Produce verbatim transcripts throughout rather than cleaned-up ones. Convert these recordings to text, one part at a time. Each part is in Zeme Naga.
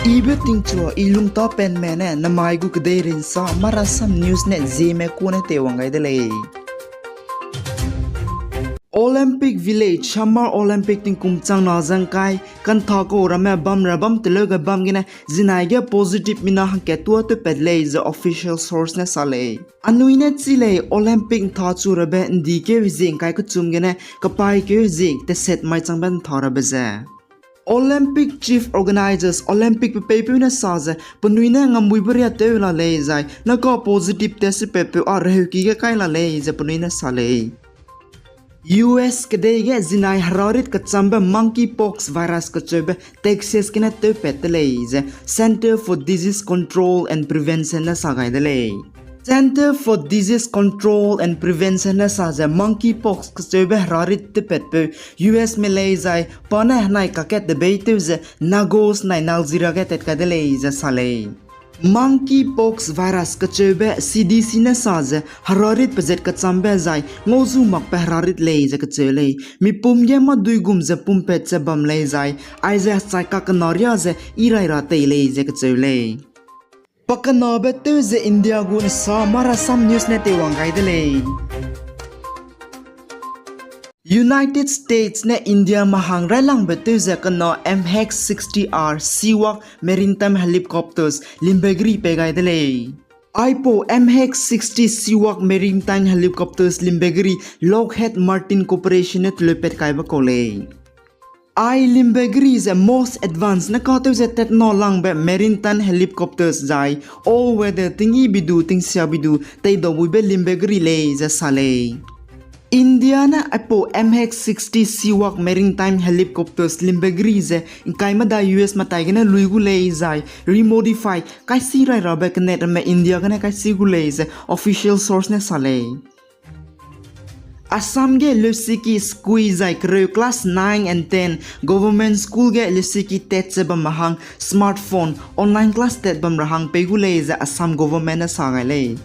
Ibe tingchua i lungta penme ne namai gu kedei rinsa Marasam News ne Zeme kune teiwang gai de lei. Olympic Village Summer Olympic tingkum chang na zangkai kantha kau ramme bam ra bam teleu ge bam gene zinai ge positive mina hangkat tua tewpat lei ze official source ne sa lei. Anui ne chi lei Olympic ntha chu rabe ndi keu hezie ngkai kechum gene kapai keu hezie teset mai changbe ntha rabe ze Olympic Chief Organizers Olympic pepeipeu ne sa ze penui ne ngambuibe ria tew la lei zai naka positive test pepeu a reheuki ge kai la lei ze penui ne sa lei. U S kedei ge zinai herarit kechambe monkeypox virus kecheube Texas gene tewpat de lei ze Center for Disease Control and Prevention ne sa gai de lei. Center for Disease Control and Prevention ne sa ze monkeypox kecheube herarit tewpatpeu U S me lei zai pa ne henai kakat debei tew ze Lagos nai Nigeria ge tat kai de lei ze sa lei. Monkeypox virus kecheube C D C ne sa ze herarit pezat kechambe zai ngau zu makbe herarit lei ze kecheu lei. Mipum ge mâdui gum ze pumpat ze bam lei zai, aize hechai kakena riâ ze i rai ra tei lei ze kecheu lei. Pakenabe tew ze India gu nsa Marasam News ne teiwang gai de lei. United States ne India mahang railangbe tew ze kena M H sixty R Seahawk maritime helicopters limbe geri pei gai de lei. Aipau M H sixty Seahawk maritime helicopters limbe geri Lockheed Martin Corporation ne teleupat kaibe kau lei. Ai limbe geri ze most advanced ne katew ze tetna langbe maritime helicopters zai all weather tingi bidu tingsia bidu teidau buibe limbe geri lei ze sa lei. India ne aipau M H sixty Seahawk maritime helicopters limbe geri ze ngkai medai U S matai gene lui gu lei zai remodify kaisi rai rabe kenet ramme India gene kaisi gu lei ze official source ne sa lei. Assam ge lesiki sekui zai kereu class nine and ten government school ge lesiki tat ze bam ra hang smartphone online class tat bam ra hang pei gu lei ze Assam government ne sa gai lei.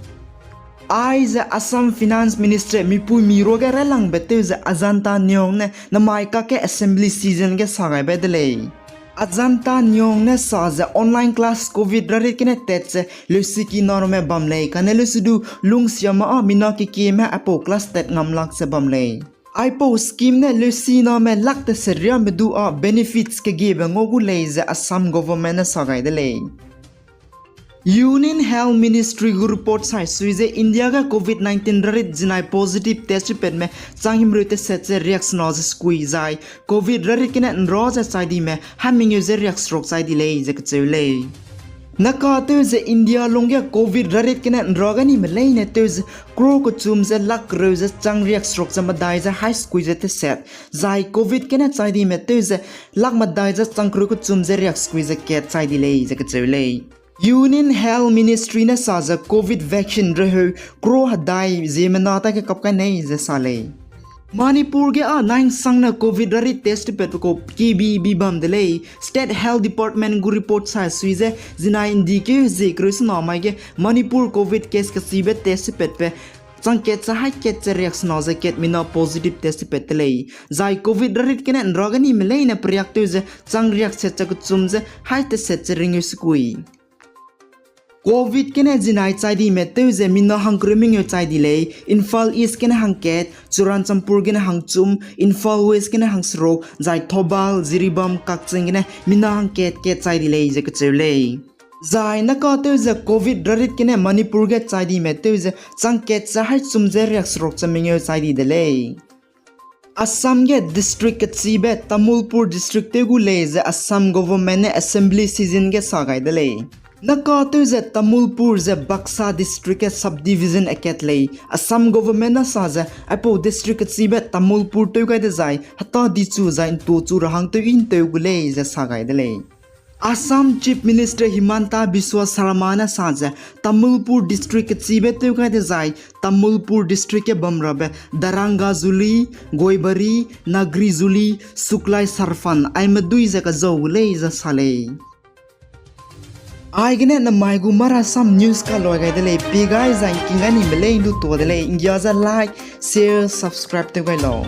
Aize Assam Finance Minister mipuimi ruage railangbe tew ze Ajanta Neong ne namai kakge assembly session ge sa gaibe de lei. Ajanta Neong ne sa ze online class covid rarit gene tat ze lesiki narume bam lei, kane lesu du lungsiame â mina kekieme aipau class tat ngam lak ze bam lei. Aipau scheme ne lesiname lak teset riame du â benefits kegiebe ngau gu lei ze Assam government ne sa gai de lei. Union Health Ministry gu report sai sui ze India ge covid nineteen rarit zinai positive test repatme chang himreu teset ze riaksena ze sekui zai covid rarit gene nra ze chai dime ha mengeu ze riakseruk chai di lei ze kecheu lei. Naka tew ze India lungge covid rarit gene nra ganime leine tew ze crore kechum ze lak kereu ze chang riakseruk ze medai ze hai sekui ze teset, zai covid gene chai dime tew ze lak medai ze chang kereu kechum ze riaksekui ze kat chai di lei ze kecheu lei. Union Health Ministry ne sa ze covid vaccine reheu crore hedai ziemmena ta ge kap kai nei ze sa lei. Manipur ge â nai'nsangne covid rarit test tepatbe kau kibi bi bam de lei. State Health Department gu report sai sui ze zinai ndikeu hezie kereu sena mai ge Manipur covid case kechibe test tepatbe chang kat ze hai kat ze riaksena ze kat mina positive test tepat de lei. Zai covid rarit gene nra ganime leine periak tew ze chang riakset ze kechum ze hai teset ze ringeu sekui. Covid gene zinai chai dime tew ze mina hangkereu mengeu chai di lei, Imphal East gene hangkat, Churachandpur gene hangchum, Imphal West gene hangseruk, zai Thoubal, Jiribam, Kakching gene mina hangkat kat chai di lei ze kecheu lei. Zai naka tew ze covid rarit gene Manipur ge chai dime tew ze chang kat ze hai chum ze riakseruk ze mengeu chai di de lei. Assam ge district kechibe Tamulpur district tew gu lei ze Assam government ne assembly session ge sa gai de lei. Naka tew ze Tamulpur ze Baksa district ge subdivision akat lei. Assam government ne sa ze aipau district kechibe Tamulpur tew gai dezai heta dichu zai ntuchu ra hang tew i ntew gu lei ze sa gai de lei. Assam Chief Minister Himanta Biswa Sarma ne sa ze Tamulpur district kechibe tew gai dezai Tamulpur district ge bamrabe Darangazuli, Goibari, Nagrizuli, Suklai Sarfan aime dui ze kazau gu lei ze sa lei. Aigene namai gu Marasam News kaloi gai de lei, pie gai zai ngking gai nime lei ndu tuâ de lei, nggia ze like, share, subscribe tew gai lau.